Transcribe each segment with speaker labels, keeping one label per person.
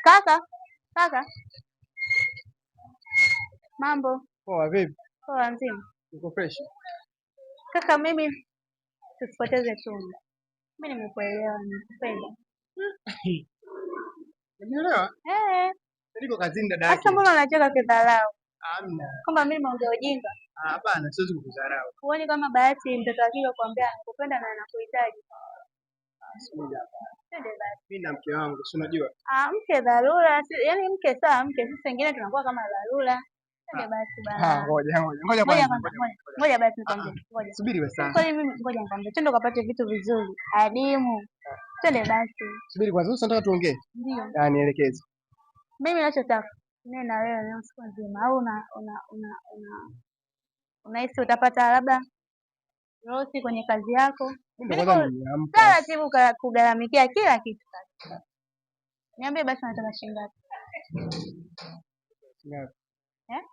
Speaker 1: Kaka, kaka. Mambo.
Speaker 2: Poa, vipi?
Speaker 1: Poa, mzima.
Speaker 2: Uko fresh?
Speaker 1: Kaka, mimi tusipoteze tu muda. Mimi nimekuelewa, nakupenda.
Speaker 2: Unielewa?
Speaker 1: Eh.
Speaker 2: Niko kazini dada yake.
Speaker 1: Sasa mbona unacheka kidharau?
Speaker 2: Hamna.
Speaker 1: Kwamba mimi naongea ujinga?
Speaker 2: Ah, hapana, siwezi kukudharau.
Speaker 1: Huoni kama Bahati mtoto wa kike kuambia anakupenda na anakuhitaji? Twende basi.
Speaker 2: Mimi na mke wangu, si unajua?
Speaker 1: Ah, mke dharura, yaani mke sawa, mke sisi wengine tunakuwa kama dharura. Twende basi bana.
Speaker 2: Ah, ngoja ngoja. Ngoja
Speaker 1: Ngoja
Speaker 2: kwanza.
Speaker 1: kwanza, ngoja basi nikwambie. Ngoja.
Speaker 2: Subiri basi.
Speaker 1: Kwani mimi ngoja nikwambie. Twende ukapate vitu vizuri. Adimu. Twende basi.
Speaker 2: Subiri kwanza, sasa nataka tuongee.
Speaker 1: Ndio.
Speaker 2: Ah, nielekeze.
Speaker 1: Mimi ninachotaka niwe na wewe leo siku nzima, au una una una una unahisi utapata labda losi kwenye kazi yako?
Speaker 2: Mimi ndo kwanza nimeamka.
Speaker 1: Taratibu kugharamikia kila kitu sasa. Niambie basi unataka shilingi ngapi?
Speaker 2: Ngapi?
Speaker 1: Eh?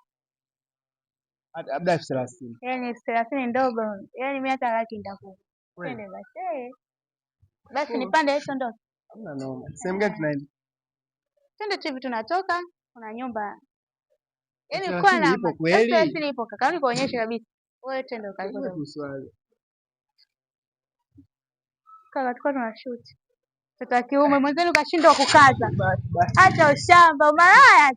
Speaker 2: Labda 30,000.
Speaker 1: Yaani 30,000 ndogo. Yaani mimi hata laki nitakupa.
Speaker 2: Kweli?
Speaker 1: Twende basi. Basi nipande hizo ndoto.
Speaker 2: Hamna noma. Sehemu gani tunaenda?
Speaker 1: Twende tu hivi tunatoka, kuna nyumba. Yaani
Speaker 2: Elfu
Speaker 1: kwa
Speaker 2: thelathini
Speaker 1: na
Speaker 2: ipo kweli?
Speaker 1: 30,000 ipo kaka, nikuonyeshe kabisa. Wewe twende ukaliko.
Speaker 2: Wewe swali.
Speaker 1: Kaka, tulikuwa tunashoot. Mtoto wa kiume mwenzenu kashindwa kukaza.
Speaker 2: Basi basi.
Speaker 1: Acha ushamba, umalaya.